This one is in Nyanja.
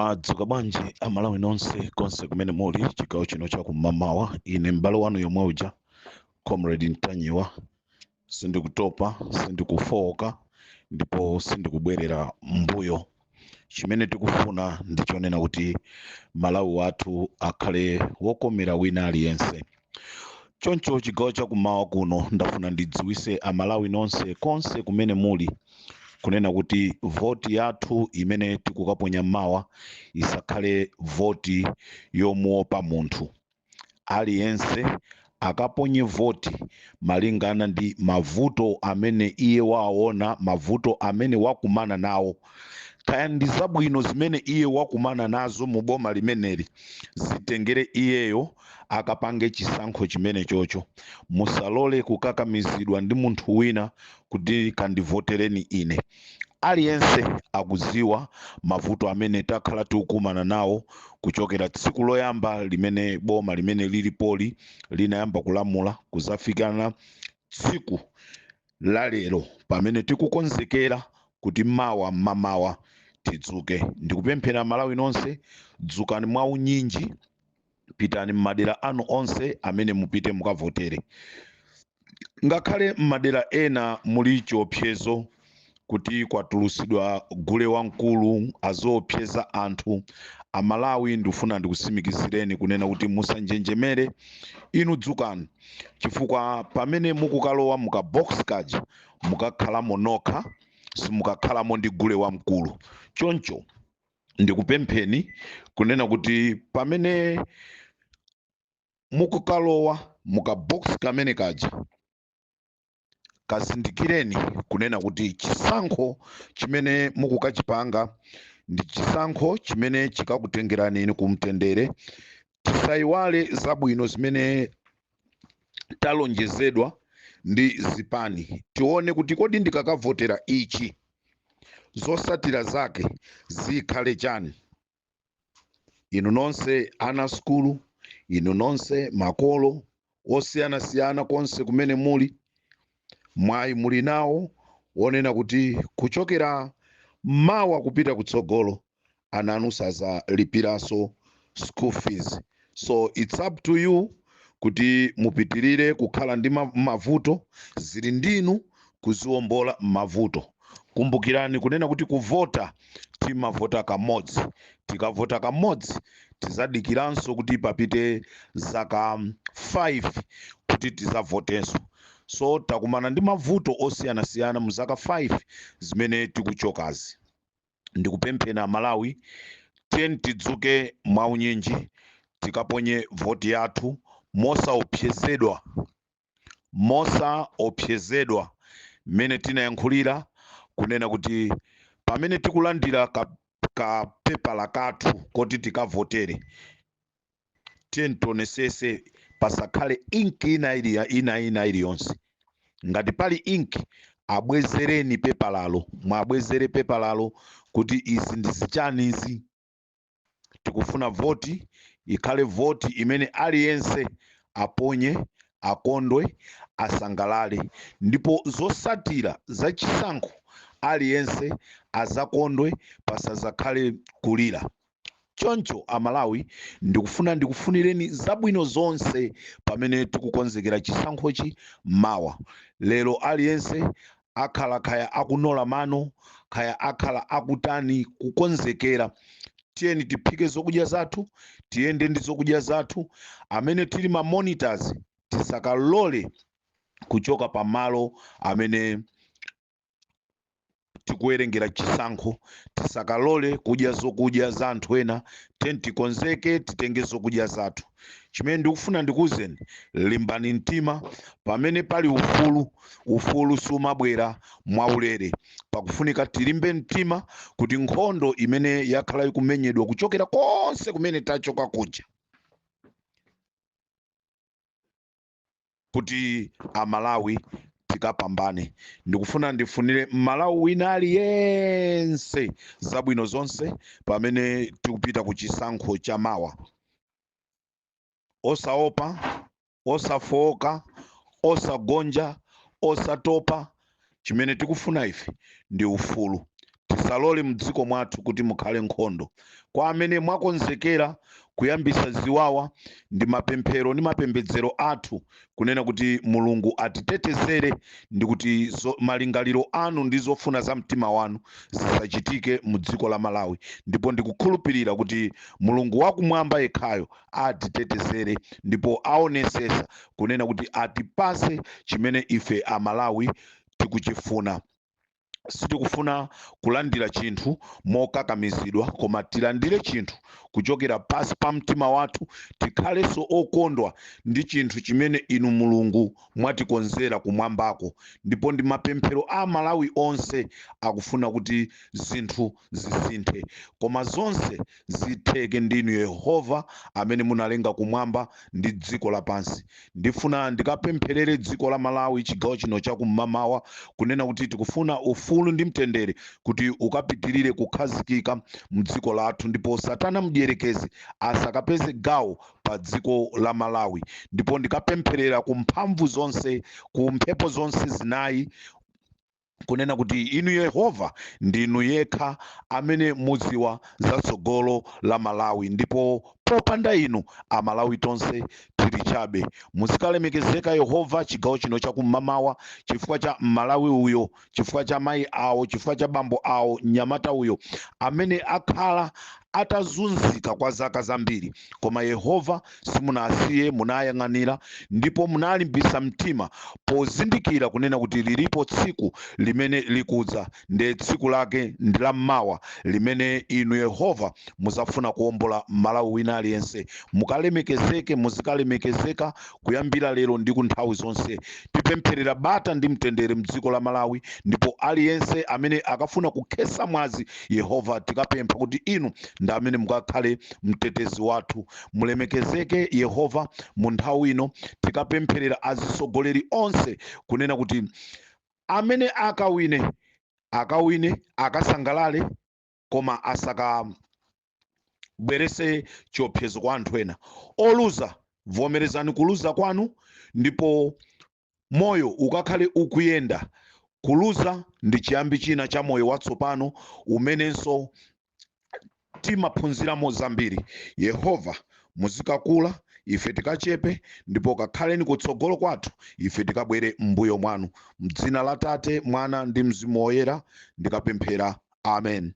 Mwadzuka bwanji Amalawi nonse konse kumene muli chigawo chino chakum'mamawa? Ine m'bale wanu yomwe uja, Comrade Ntanyiwa. Sindikutopa, sindikufowoka ndipo sindikubwerera mbuyo. Chimene tikufuna ndi chonena kuti Malawi wathu akhale wokomera wina aliyense. Choncho chigawo chakummawa kuno ndafuna ndidziwise Amalawi nonse konse kumene muli kunena kuti voti yathu imene tikukaponya mawa isakhale voti yomuopa munthu. Aliyense akaponye voti malingana ndi mavuto amene iye waona, mavuto amene wakumana nawo. Kaya ndi zabwino zimene iye wakumana nazo mu boma limeneli, zitengere iyeyo akapange chisankho chimene chocho. Musalole kukakamizidwa ndi munthu wina kuti kandivotereni ine. Aliyense akuziwa mavuto amene takhala tikukumana nawo kuchokera tsiku loyamba limene boma limene lilipoli linayamba kulamula kuzafikana tsiku la lero pamene tikukonzekera kuti mawa mmamawa tidzuke. Ndikupemphera Malawi nonse, dzukani mwaunyinji, pitani m'madera anu onse amene mupite mukavotere. Ngakhale m'madera ena muli chiopsezo kuti kwatulusidwa gule wamkulu aziopseza anthu, Amalawi ndikufuna ndikusimikizireni kunena kuti musanjenjemere, inu dzukani, chifukwa pamene mukukalowa muka box kaja mukakhalamo nokha, simukakhalamo ndi gule wamkulu. Choncho ndikupempheni kunena kuti pamene mukukalowa muka box kamene kaja, kazindikireni kunena kuti chisankho chimene mukukachipanga ndi chisankho chimene chikakutengerani inu kumtendere. Tisayiwale zabwino zimene talonjezedwa ndi zipani. Tione kuti kodi ndikakavotera ichi zosatira zake zikhale chani. Inu nonse ana sukulu, inu nonse makolo osiyanasiyana konse kumene muli, mwayi muli nawo wonena kuti kuchokera mawa kupita kutsogolo ana anu sazalipiranso school fees. So it's up to you kuti mupitirire kukhala ndi mavuto, zili ndinu kuziwombola mavuto. Kumbukirani kunena kuti kuvota timavota kamodzi. Tikavota kamodzi tizadikiranso kuti papite zaka 5 kuti tizavotenso. So takumana ndi mavuto osiyanasiyana mu zaka 5 zimene tikuchokazi. Ndikupempheni Amalawi, tiyeni tidzuke mwaunyinji tikaponye voti yathu mosaopsezedwa, mosaopsezedwa. Mmene tinayankhulira kunena kuti pamene tikulandira ka pepala kathu koti tikavotere, tiyeni tionesese pasakhale inki ina ili ina ina iliyonse. Ngati pali inki, abwezereni pepalalo, mwabwezere pepalalo kuti izi ndi zichani izi. Tikufuna voti ikhale voti imene aliyense aponye, akondwe, asangalale, ndipo zosatira za chisankho aliyense azakondwe, pasazakhale kulira. Choncho Amalawi, ndikufuna ndikufunireni zabwino zonse pamene tikukonzekera chisankhochi mawa. Lero aliyense akhala kaya akunola mano, kaya akhala akutani kukonzekera. Tiyeni tiphike zokudya zathu, tiyende ndi zokudya zathu. Amene tili ma monitors tisakalole kuchoka pamalo amene tikuwerengera chisankho, tisakalole kudya zokudya za anthu ena. Tiyeni tikonzeke, titenge zokudya zathu. Chimene ndikufuna ndikuwuzeni, limbani mtima. Pamene pali ufulu, ufulu sumabwera mwaulere. Pakufunika tilimbe mtima kuti nkhondo imene yakhala ikumenyedwa kuchokera konse kumene tachoka kuja, kuti Amalawi tikapambane. Ndikufuna ndifunire Mmalawi wina aliyense zabwino zonse pamene tikupita ku chisankho cha mawa. Osaopa, osafowoka, osagonja, osatopa. Chimene tikufuna ife ndi ufulu. Musalole mdziko mwathu kuti mukhale nkhondo. Kwa amene mwakonzekera kuyambisa ziwawa, ndi mapemphero ndi mapembedzero athu kunena kuti Mulungu atitetezere ndi kuti malingaliro anu ndi zofuna za mtima wanu zisachitike mu dziko la Malawi. Ndipo ndikukhulupirira kuti Mulungu wakumwamba yekhayo atitetezere ndipo aonesesa kunena kuti atipase chimene ife Amalawi tikuchifuna. Sitikufuna kulandira chinthu mokakamizidwa, koma tilandire chinthu kuchokera pasi pa mtima wathu, tikhalenso okondwa ndi chinthu chimene inu Mulungu mwatikonzera kumwambako. Ndipo ndi mapemphero a Malawi onse akufuna kuti zinthu zisinthe, koma zonse zitheke ndinu Yehova amene munalenga kumwamba ndi dziko lapansi. Ndifuna ndikapempherere dziko la Malawi chigawo chino chakum'mamawa, kunena kuti tikufuna ufulu ndi mtendere kuti ukapitirire kukhazikika mdziko lathu, ndipo Satana mdierekezi asakapeze gawo pa dziko la Malawi. Ndipo ndikapempherera ku mphamvu zonse, ku mphepo zonse zinayi, kunena kuti inu Yehova ndinu yekha amene mudziwa zatsogolo la Malawi, ndipo popanda inu Amalawi tonse tili chabe. Muzikalemekezeka Yehova chigawo chino chakum'mamawa, chifukwa cha Malawi uyo, chifukwa cha mayi awo, chifukwa cha bambo awo, mnyamata uyo amene akhala atazunzika kwa zaka zambiri, koma Yehova simunasiye, munayang'anira ndipo munalimbisa mtima pozindikira kunena kuti lilipo tsiku limene likudza, ndiye tsiku lake ndi la mmawa limene inu Yehova muzafuna kuwombola Malawi wina aliyense. Mukalemekezeke, muzikalemekezeka kuyambira lero ndi ku nthawi zonse. Tipempherera bata ndi mtendere mdziko la Malawi, ndipo aliyense amene akafuna kukhesa mwazi, Yehova tikapempha kuti inu ndi amene mukakhale mtetezi wathu. Mulemekezeke Yehova mu nthawi ino. Tikapempherera azisogoleri onse kunena kuti amene akawine akawine, akasangalale, koma asakabwerese chiopsezo kwa anthu ena. Oluza, vomerezani kuluza kwanu ndipo moyo ukakhale ukuyenda. Kuluza ndi chiyambi china cha moyo watsopano umenenso timaphunziramo zambiri. Yehova muzikakula, ife tikachepe, ndipo kakhaleni kutsogolo kwathu, ife tikabwere m'mbuyo mwanu. Mdzina la Tate, Mwana ndi Mzimu Woyera ndikapemphera, amen.